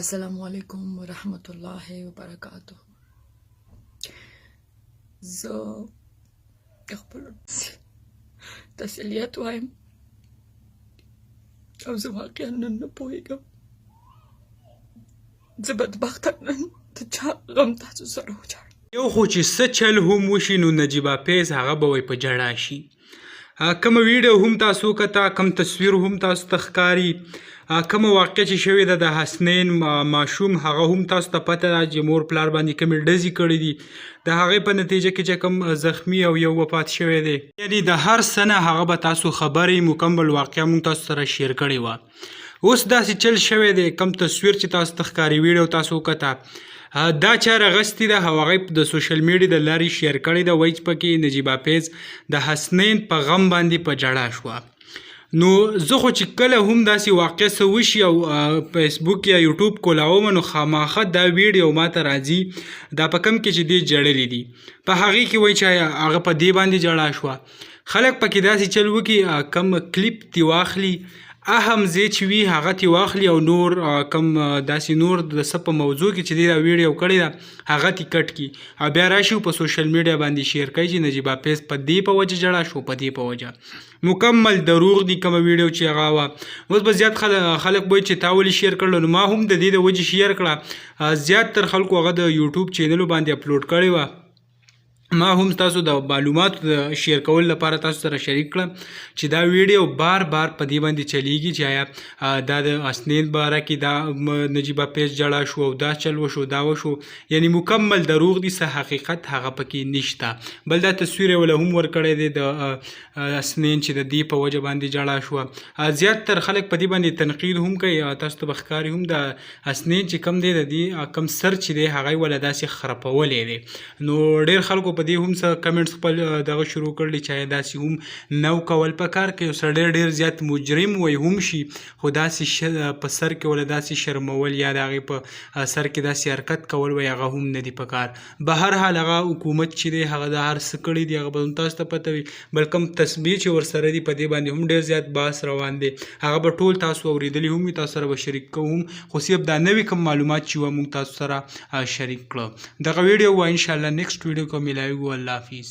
السلام علیکم ورحمت الله وبرکاته. زه خپل تسلیت وایم او زه واقعا نن نه پوهېږم، زه بدبخته نن د چا غم تاسو سره وژاړم. یو خو چې څه چل هم وشي نو نجیبه فیض هغه به وای په ژړا شي. کومه ویډیو هم تاسو کته، کوم تصویر هم تاسو ته ښکاري، کومه واقع چې شوې ده د حسنین ماشوم، هغه هم تاسو ته پته ده چې مور پلار باندې کومې ډزې کړې دي، د هغې په نتیجه کې چې کوم زخمی او یو وفات شوی دی، یعنی د هر څه نه هغه به تاسو خبرې مکمل واقعه مونږ تاسو سره شیر کړې وه. اوس داسې چل شوی دی، کوم تصویر چې تاسو ته ښکاري، ویډیو تاسو وکته، دا چا راغستې ده او هغه د سوشل میډیا د لارې شیر کړې ده، وایي چې پکې نجیبه فیض د حسنین په غم باندې په ژړا شوه. نو زه خو چې کله هم داسې واقع څه وشي او فیسبوک یا یوټیوب کولاوم نو خاماخه دا ویډیو ماته راځي، دا په کوم کې چې دې ژړلي دي په هغې کې وایي چې هغه په دې باندې ژړا شوه. خلک پکې داسې چل وکړي، کم کلیپ ترې واخلي، اهم ځای چې وي هغه ترې واخلي او نور کم داسې نور د څه په موضوع کې چې دی دا ویډیو کړې ده هغه ترې کټ کړي او بیا راشي په سوشل میډیا باندې شیر کوي چې نجیبه فیض په دې په وجه ژړا شو، په دې په وجه. مکمل دروغ دي کومه ویډیو چې هغه وه. اوس به زیات خلک وایي چې تا ولې شیر کړل، نو ما هم د دې د وجې شیر کړه. زیات تر خلکو هغه د یوټیوب چینلو باندې اپلوډ کړې وه، ما هم تاسو د معلوماتو د شیر کولو لپاره تاسو سره شریک کړم چې دا ویډیو بار بار په دې باندې چلیږي چې آیا دا د اسنین باره کې دا نجیبه فیض ژړا شو او دا چل وشو دا وشو، یعنی مکمل دروغ دي، څه حقیقت هغه پکې نشته. بل دا تصویر یې وله هم ورکړی دی د اسنین چې د دې په وجه باندې ژړا شوه. زیات تر خلک په دې باندې تنقید هم کوي، تاسو ته به ښکاري هم د اسنین چې کم دی د دې کم سر چې دی هغه یې وله داسې خرپولی دی. نو ډیر خلکو په دې هم څه کمنټس خپل دغه شروع کړل چې آیا داسې هم نو کول پکار که یو سړی ډیر زیات مجرم وای هم شي خو داسې په سر کې وله داسې شرمول یا د هغې په سر کې داسې حرکت کول وای هغه هم نه دی پکار. بهر حال هغه حکومت چې دی هغه دا هر څه کړي دي، هغه به هم تاسو ته پته وي. بل کوم تسبیح چې ورسره دي په دې باندې هم ډیر زیات بحث روان دی، هغه به ټول تاسو اورېدلي هم وي، تاسو سره به شریک کوم، خو صرف دا نوي کوم معلومات چې وه موږ تاسو سره شریک کړو دغه ویډیو وه. ان شاء الله نیکسټ ویډیو کې ملاویږو. الله حافظ.